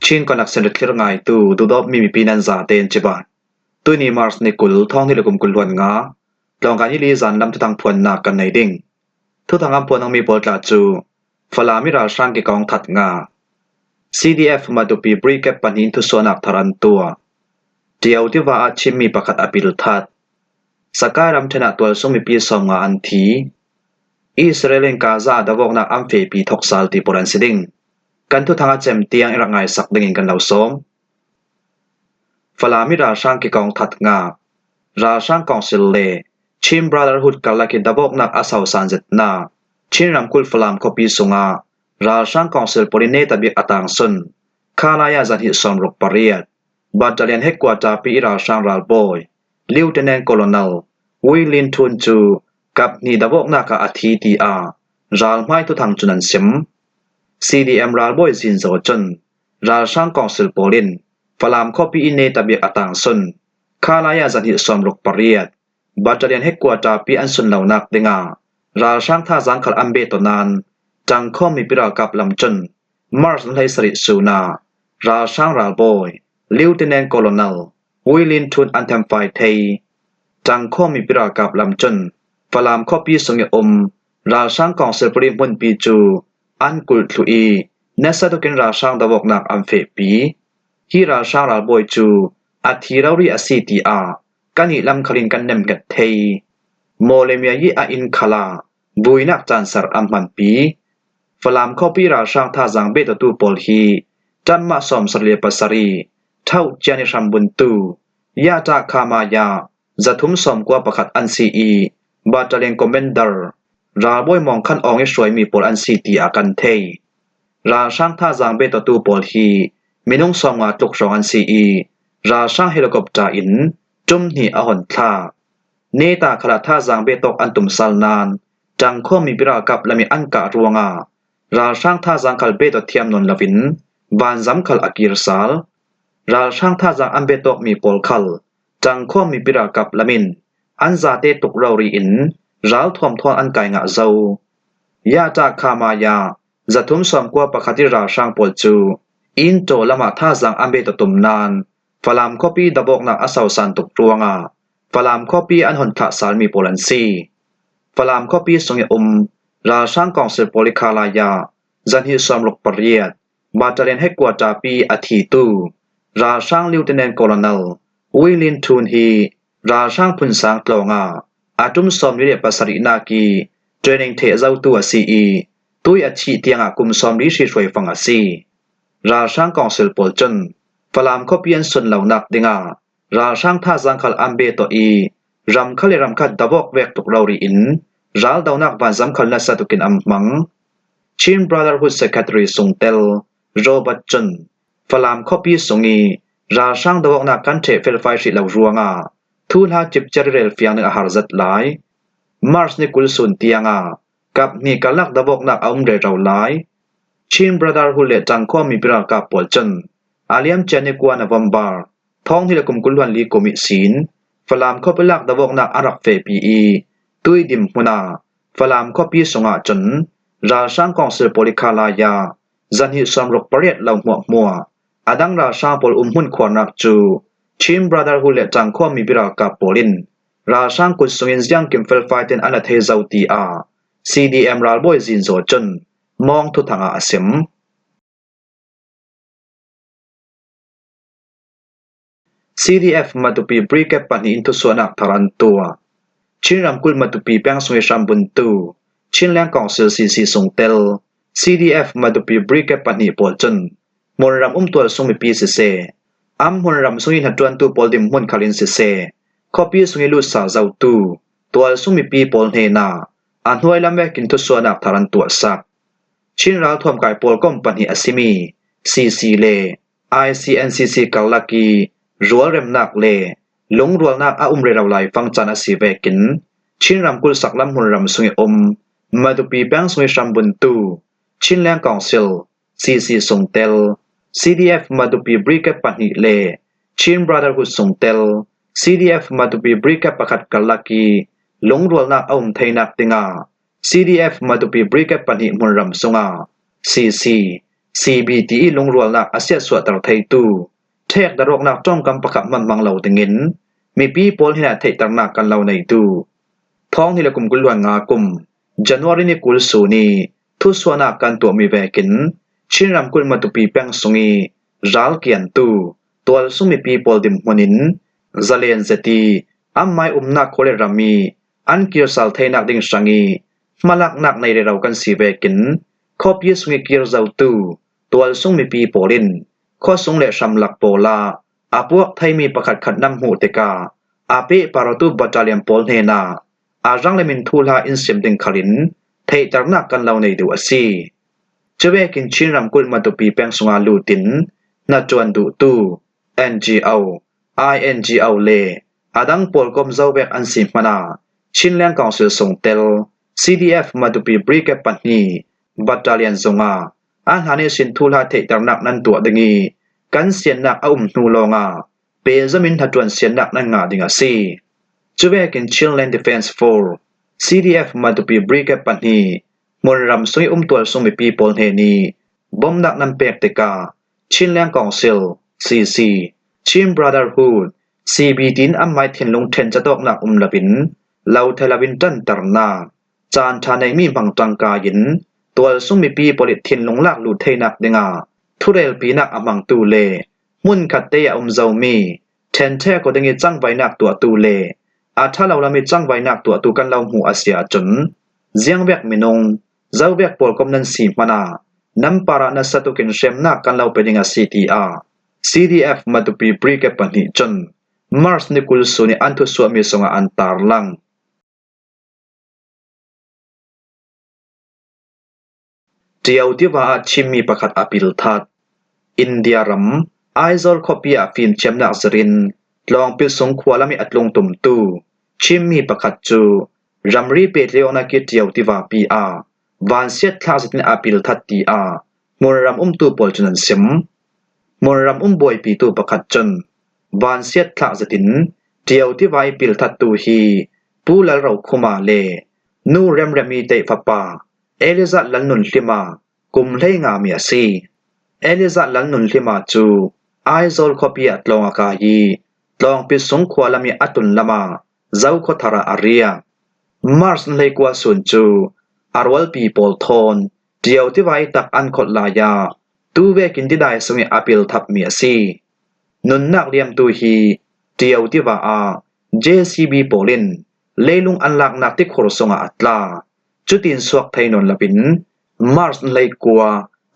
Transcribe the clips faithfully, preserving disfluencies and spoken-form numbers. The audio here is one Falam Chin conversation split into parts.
Chin Connection thlir ngaitu duhdawtmi mipi nan zate in cibai. Tuini March ni kul, thawng hnih le kum kul hluan nga, tlawngkai ni li zan lam thuthang phuannak kan nei ding. Thuthang an phuan awkmi pawl tla cu Falam i ralhrang kikawng that nga, C D F Matupi Brigade pahnih in thusuahnak thar an tuah. Tio tiva ah Chinmi pakhat a pil that. Sakai ramṭhen ah tualsung mipi sawmnga an thi. Israel in Gaza ah davawknak an fehpi thawksal ti pawl an si ding. Kan thuthang a cem tiang i rak ngaisak dingin kan lo sawm. Falam i ralhrang kikawng that nga, ralhrang kawngsil le Chin Brotherhood karlak i davawknak a sausan zetnak, Chin ramkulh Falam khuapi sungah ralhrang kawngsil pawl i neta bik a tangsun, Khalaya zahnih sawmruk pariat, Battalion Headquarter pi i ralhrang ralbawi Lieutenant Colonel Wui Lin Thun cu kap hnih davawknak ah a thi, tiah ralhmai thuthang cun an sim. C D M ralbawi Zinzo cun ralhrang kawngsil pawl in Falam khuapi i neta bik a tangsun, Khalaya zahnih sawmruk pariat, Battalion Headquarter pi an sunlonak dingah ralhrang thazaang khal an beto nain Ṭangkhawm mipi ralkap lam cun March ni hleisarih sun ah ralhrang ralbawi Lieutenant Colonel Wui Lin Thun an themfai thei. Ṭangkhawm mipi ralkap lam cun Falam khuapi sung i um ralhrang kawngsil pawl i hmunpi cu an kulh thluh i nasa tukin ralhrang davawknak an fehpi. Hi ralhrang ralbawi cu a thi rori a si, tiah kan i lam khal in kan nemhnget thei. Mawlemia i a inn khal ah vuinak canser an hmanpi. Falam khuapi ralhrang thazaang betawtu pawl hi ṭanmah sawmsarih le pasarih, Thauh Cian i hrambuntu, Yata Khamaya zathum sawmkua pakhat an si i, Battalion Commander ralbawi Mawng Khan Awng i hruaimi pawl an si, tiah kan thei. Ralhrang thazaang betawtu pawl hi minung sawmnga tluk hrawng an si i, ralhrang helicopter in ṭum hnih a hon thlak. Neta khal ah thazaang betawk an tumsal nain Ṭangkhawm mipi ralkap lam i an kah ruangah ralhrang thazaang khal betawk thiam nawn loin vanzam khal a kir sal. Ralhrang thazaang an betawkmi pawl khal Ṭangkhawm mipi ralkap lam in an zate tuk rori in ralthuam thawn an kai ngah zo. Yata Khamaya zathum sawmkua pakhat i ralhrang pawl cu Intaw lamah thazaang an betawk tum nain Falam khuapi davawknak a sausan tuk ruangah Falam khuapi an hon thlah salmi pawl an si. Falam khuapi sung i um ralhrang kawngsil pawl i Khalaya zahnih sawmruk pariat, Battalion Headquarter pi a thitu ralhrang Lieutenant Colonel Wui Lin Thun hi ralhrang phunsang tlawng ah a ṭum sawmli le pasarihnak i training theh zotu a si i, tui a chih tiangah kum sawmli hri hruai fang a si. Ralhrang kawngsil pawl cun Falam khuapi an sunlonak dingah ralhrang thazaang khal an betawk i, ram khat le ram khat davawk vek tuk rori in raldonak vanzam khal nasa tukin an hmang. Chin Brotherhood Secretary sungtel Robert cun Falam khuapi sung i ralhrang davawknak kan ṭheh felfai hrih lo ruangah thuhla cipciar i rel fiang ding a har zet lai. March ni kul sun tiangah kap hnih karlak davawknak a um rero lai. Chin Brotherhood le Ṭangkhawm mipi ralkap pawl cun a liamcia ni kua November, thawng hnih le kum kul hluan li kum ihsin Falam khuapi lak davawknak a rak fehpi i, tui dim hmun ah Falam khuapi sungah cun ralhrang kawngsil pawl i Khalaya zahnih sawmruk pariat lo hmuahhmuah a dang ralhrang pawl um hmun khuarnak cu Chin Brotherhood le Ṭangkhawm mipi ralkap pawl in ralhrang kut sungin ziangkim felfai tein an la thei zo, tiah C D M ralbawi Zinzo cun Mawng thuthang ah a sim. C D F Matupi Brigade pahnih in thusuahnak thar an tuah. Chin ramkulh Matupi peng sung i hrambuntu Chinland Council C C sungtel C D F Matupi Brigade pahnih pawl cun hmunram um tualsung mipi siseh, an hmunram sung i hnaṭuantu pawl dinhmun khal in siseh, khuapi sung i lut sal zotu tualsung mipi pawl hnenah a hnuai lam vekin thusuahnak thar an tuahsak. Chin ralthuam kai pawl kom pahnih a simi C C le I C N C C karlak i rualremnak le lungrualnak a um rero lai fang caan a si vekin Chin ramkulh saklam hmunram sung i um Matupi peng sung i hrambuntu Chinland Council C C sungtel, C D F Matupi Brigade pahnih le Chin Brotherhood sungtel, C D F Matupi Brigade pakhat karlak i lungrualnak a um theinak dingah C D F Matupi Brigade pahnih hmunram sungah C C, C B T i lungrualnak a siatsuahter theitu, ṭhek darawknak ṭongkam pakhat hmanhmang lo dingin mipi pawl hnenah theihternak kan lo nei duh. Thawng hnih le kum kul le nga kum January ni kul sun i thusuahnak kan tuahmi vekin Chin ramkulh Matupi peng sung i ralkiantu tualsung mipi pawl dinhmun in zalen zet i amai umnak khua le ram i an kirsal theinak ding hrang i hmalaknak nei rero kan si vekin khuapi sung i kirzotu tualsung mipi pawl in khuasung le hramlak pawl ah a puak theimi pakhat khat nan hmuh tikah a pehpartu battalion pawl hnenah a rang le min thuhla in sim ding khalin theihternak kan lo nei duh a si. Cuvekin Chin ramkulh Matupi peng sunga lutin hnaṭuan duhtu N G O, I N G O le a dang pawlkom zo vek an si hmanah Chinland Council sung tel C D F Matupi Brigade pahnih battalion zungah a hlan ihsin thuhla theihternak nan tuah ding i kan siannak a um hnu lawngah pehzom in hnaṭuan siannak nan ngah ding a si. Cuvekin Chinland Defence Force, C D F Matupi Brigade pahnih hmunram sung i um tualsung mipi pawl hnen i bomnak nan pek tikah Chinland Council, C C, Chin Brotherhood, C B T in amai thinlung ṭhen catawknak um loin lo thei loin ṭanternak caan ṭha neimi hmang ṭangkai in tualsung mipi pawl i thinlung lak lut theinak dingah thurelpinak a hmangtu le hmunkhatte a um zomi ṭhenṭhek aw ding i cangvainak tuahtu le a ṭha lo lam i cangvainak tuahtu kan lo hmuh a si ahcun ziangvek minung zovek pawlkom nan si hmanah nan parah nasa tukin hremnak kan lo pe ding a si, tiah C D F Matupi Brigade pahnih cun March ni kul sun i an thusuahmi sungah an tarlang. Ṭio tiva ah Chinmi pakhat a pil that. India ram Aizawl khuapi ah fimthiamnak zirin Tlawngpil sung khua lam i a tlung tumtu Chinmi pakhat cu ramri pehtlaihawknak i ṭio tiva pi ah vansiat thlak zetin a pil that, tiah hmunram umtu pawl cun an sim. Hmunram um buaipitu pakhat cun vansiat thlak zetin ṭio tiva i pil thattu hi Pu Lal Ro Khuma le Nu Rem Rem i teih fapa Elijah Lal Nun Hlima kum hleinga mi a si. Elijah Lal Nun Hlima cu Aizawl khuapi ah tlawng a kai i Tlawngpil sung khua lam i a tlun lamah Zokhua thar ah a riak. March hleikua sun cu a rualpi pawl thawn ṭio tiva i tak an khawt lai ah tu vekin tidai sung i a pil thatmi a si. Nunnak liamtu hi ṭio tiva ah J C B pawl in leilung an laknak tikhur sungah a tla. Cutin suak thei nawn loin March hleikua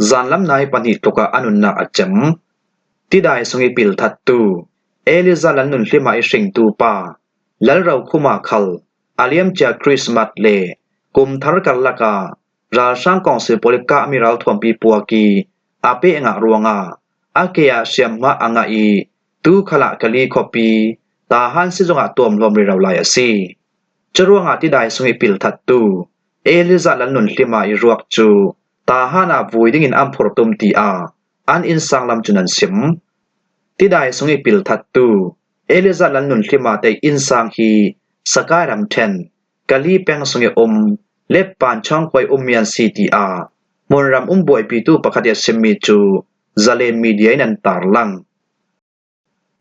zanlam nai pahnih tluk ah a nunnak a cem. Tidai sung i pil thattu Elijah Lal Nun Hlima i hringtu pa Lal Ro Khuma khal a liamcia Christmas le kum thar karlak ah ralhrang kawngsil pawl i kahmi ralthuampi puak i a peh ngah ruangah a ke ah hriamhma a ngah i tu khalah Kali khuapi Tahan sizung ah tuamhlawm rero lai a si. Curuangah tidai sung i pil thattu Elijah Lal Nun Hlima i ruak cu Tahan ah vui dingin an phurtum, tiah an innsang lam cun an sim. Tidai sung i pil thattu Elijah Lal Nun Hlima te innsang hi Sakai ramṭhen Kali peng sung i um Leppan Chawngkhuai ummi an si, tiah hmunram um buaipitu pakhat i a simmi cu Zalen Media in an tarlang.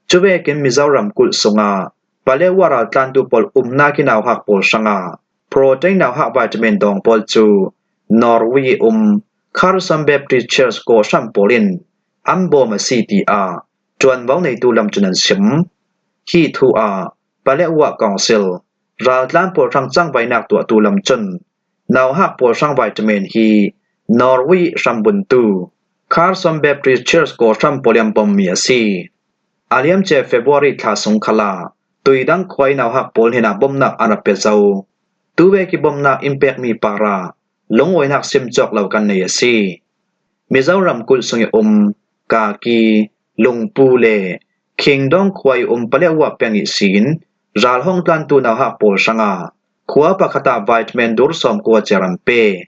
Cuvekin Mizoram kulh sungah Paletwa raltlantu pawl umnak i nauhak pawl hrangah protein nauhak vitamin dawng pawl cu Norway i um Carson Baptist Church kawhhran pawl in an bawm a si, tiah ṭuanvo neitu lam cun an sim. Hi thu ah Paletwa Council raltlan pawl hrang cangvainak tuahtu lam cun nauhak pawl hrang vitamin hi Norway hrambuntu Carson Baptist Church kawhhran pawl i an bawmmi a si. A liamcia February thla sung khalah Tuidang khua i nauhak pawl hnenah bawmhnak an rak pe zo. Tuvek i bawmhnak in pekmi parah lungawinak sim cawk lo kan nei a si. Mizoram kulh sung i um Kaki, Lungpu le Khingdong khua i um Paletwa peng ihsin ralhong tlantu nauhak pawl hrangah khua pakhat ah vitamin dur sawmkua ciar an pe.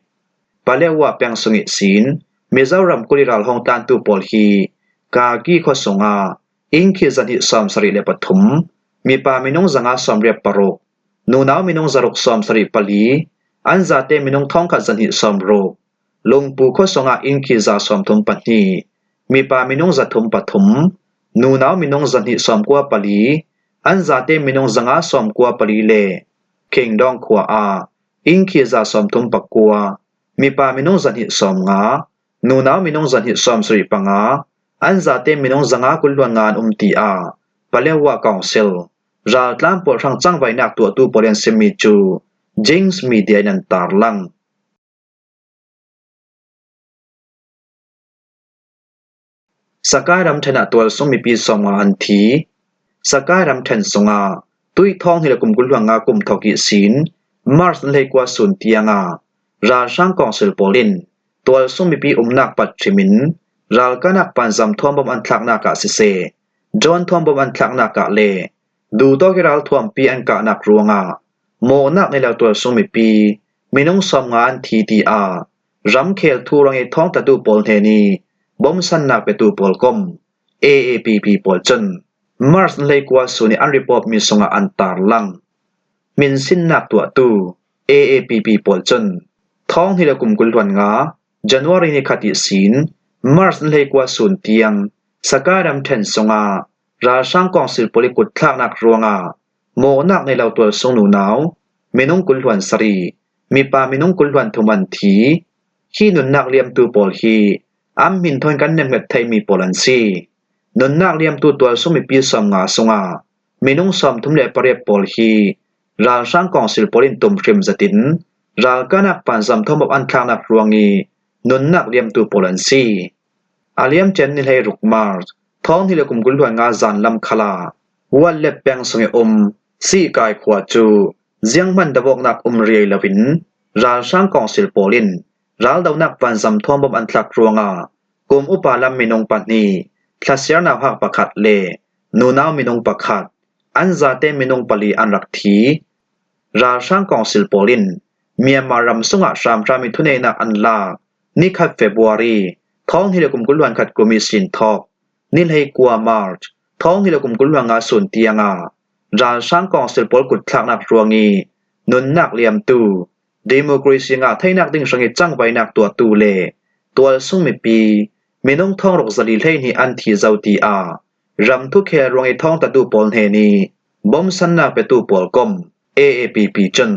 Paletwa peng sung ihsin Mizoram kulh i ralhong tlantu pawl hi Kaki khua sungah inn khi zahnih sawmsarih le pathum, mipa minung zanga sawmriat paruk, nunau minung zaruk sawmsarih pali, an zate minung thawngkhat zahnih sawmruk, Lungpu khuasungah innkhi za sawmthum pahnih, mipa minung zathum pathum, nunau minung zahnih sawmkua pali, an zate minung zanga sawmkua pali le Khingdawng khua ah innkhi za sawmthum pakua, mipa minung zahnih sawmnga, nunau minung zahnih sawmsarih panga, an zate minung zanga kul hluan nga an um, tiah Paletwa Council raltlan pawl hrang cangvainak tuahtu pawl in simmi cu James Media in an tarlang. Sakai ramṭhen ah tualsung mipi sawmnga an thi. Sakai ramṭhen sungah tuih thawng hnih le kum kul hluan nga kum thawk ihsin March ni hleikua sun tiangah ralhrang kawngsil pawl in tualsung mipi umnak pat hrimin ralkahnak panzam thawn bom an thlaknak ah siseh, drone thawn bom an thlaknak ah le duhtawk ih ralthuampi an kahnak ruangah mawhnak nei lo tualsung mipi minung sawmnga an thi, tiah ramkhel thu ruang ih thawngtlatu pawl hnen ih bomsannak petu pawl kom A A P P pawl cun March ni hleikua sun ih an report mi sungah an tarlang. Hminsinnak tuahtu A A P P pawl cun thawng hnih le kum kul hluan nga January ni khat ihsin March ni hleikua sun tiang Sakai ramṭhen sungah ralhrang kawngsil pawl ih kutthlaknak ruangah mawhnak nei lo tualsung nunau minung kul hluan sarih, mipa minung kul hluan thum an thi. Hi nunnak liamtu pawl hi an hmin thawn kan nemhnget theimi pawl an si. Nunnak liamtu tualsung mipi sawmnga sungah minung sawmthum le pariat pawl hi ralhrang kawngsil pawl in tumhrim zetin ralkahnak panzam thawn bom an thlaknak ruang ih nunnak liamtu pawl an si. A liamcian ni hleiruk March thawng hnih le kum kul hluan nga zanlam khalah Huallet peng sung ih um Sihkai khua cu zianghman davawknak um riai loin ralhrang kawngsil pawl in raldonak panzam thawn bom an thlak ruangah kum upa lam minung pahnih, thlasiar nauhak pakhat le nunau minung pakhat, an zate minung pali an rak thi. Ralhrang kawngsil pawl in Myanmar ram sungah hramhram ih thuneihnak an lak nikhat February thawng hnih le kum kul hluan khat kum ihsin thawk ni hleikua March thawng hnih le kum kul hluan nga sun tiangah ralhrang kawngsil pawl kutthlaknak ruang ih nunnak liamtu, democracy ngah theinak ding hrangih cangvainak tuahtu le tualsung mipi minung thawng ruk zali hleihnih an thi zo, tiah ram thukhel ruang ih thawngtlatu pawl hnen ih bomsannak petu pawl kom A A P P cun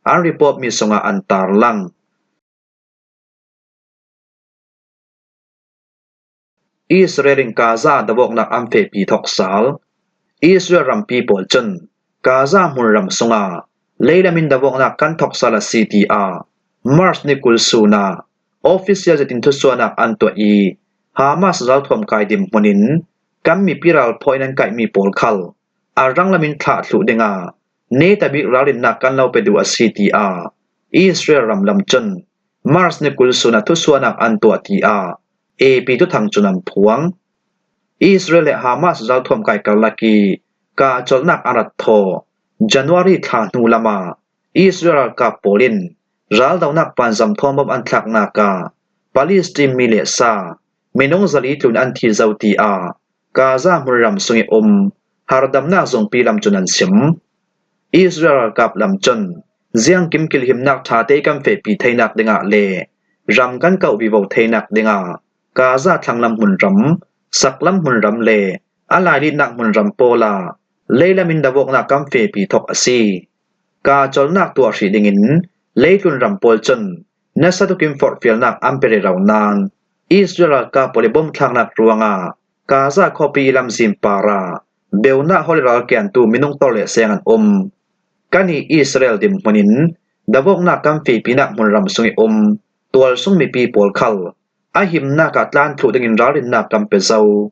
an report mi sungah an tarlang. Israel in Gaza ah davawknak an fehpi thawk sal. Israel rampi pawl cun Gaza hmunram sungah leilam in davawknak kan thawk sal a si, tiah March ni kul sun ah official zetin thusuahnak an tuah ih Hamas ralthuam kai dinhmun in kan mipi ralphawi in an kaihmi pawl khal a ranglam in thlah thluh dingah netabik ralrinnak kan lo pe duh a si, tiah Israel ram lam cun March ni kul sun ah thusuahnak an tuah, tiah A P thuthang cun an phuang. Israel le Hamas ralthuam kai karlak ih kahcolhnak an rak thaw January thla hnu lamah Israel ralkap pawl in raldonak panzam thawn bom an thlaknak ah Palestine mi le sa minung zali tlun an thi zo, tiah Gaza hmunram sung ih um hardamnak zungpi lam cun an sim. Israel ralkap lam cun ziangkim kilhimnak ṭha te kan fehpi theinak dingah le ram kan kauh vivo theinak dingah Gaza thlanglam hmunram, saklam hmunram le a lailitnak hmunram pawl ah leilam in davawknak kan fehpi thawk a si. Kahcolhnak tuah hrih dingin leitlun ram pawl cun nasa tukin forhfialnak an pe rero nain Israel ralkap pawl ih bom thlaknak ruangah Gaza khuapi ih lamzin parah beunak hawl ih ralkiantu minung tawlreh seng an um. Kan ih Israel dinhmun in davawknak kan fehpinak hmunram sung ih um tualsung mipi pawl khal a himnak ah tlan thluh dingin ralrinnak kan pe zo.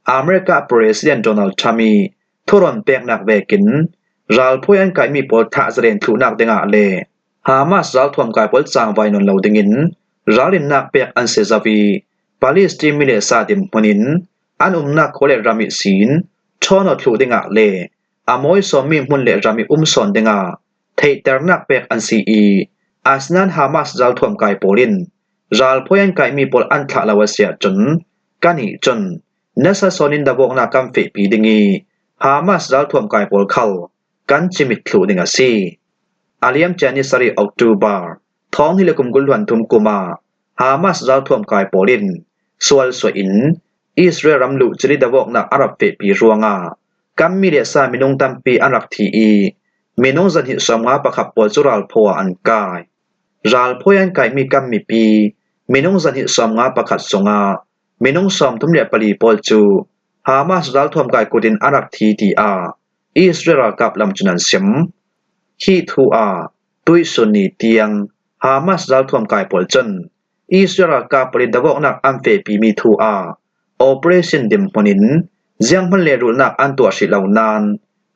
America President Donald Trump ih thurawn peknak vekin ralphawi an kaihmi pawl thlah zalen thluhnak dingah le Hamas ralthuam kai pawl cangvai nawn lo dingin ralrinnak pek an si zo ih Palestine mi le sa dinhmun in an umnak khua le ram ihsin ṭhawn aw thluh dingah le a mawi sawnmi hmun le ram ih um sawn dingah theihternak pek an si ih, asinain Hamas ralthuam kai pawl in ralphawi an kaihmi pawl an thlah lo a si ahcun, kannih cun nasa sawn in davawknak kan fehpi ding ih, Hamas ralthuam kai pawl khal kan cimit thluh ding a si. A liamcia ni sarih October, thawng hnih le kum kul hluan thum kum ah Hamas ralthuam kai pawl in sual suah in Israel ram luh cili davawknak a rak fehpi ruangah kan mi le sa minung tampi an rak thi i minung zahnih sawmnga pakhat pawl cu ralphawi ah an kai. Ralphawi an kaimi kan mipi minung zahnih sawmnga pakhat sungah minung sawmthum le pali pawl cu Hamas ralthuam kai kut in a rak thi, tiah Israel ralkap lam cun an sim. Hi thu ah tuihsun ni tiang Hamas ralthuam kai pawl cun Israel ralkap pawl in davawknak an fehpimi thu ah operation dinhmun in zianghman le rulnak an tuah hrih lo nain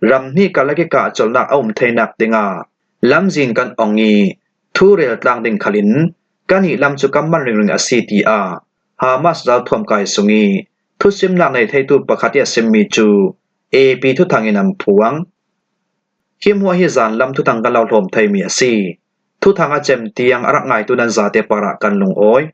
ram hnih karlak i kahcolhnak a um theinak dingah lamzin kan ong i thu rel tlang ding khalin kan i lam cu kan man ringring a si, tiah Hamas ralthuam kai sung i thusimnak nei theitu pakhat i a simmi cu A P thuthang in an phuang. Hi hmuah hi zanlam thuthang kan lo hlawm theimi a si. Thuthang a cem tiang a rak ngaitu nan zate parah kan lungawi.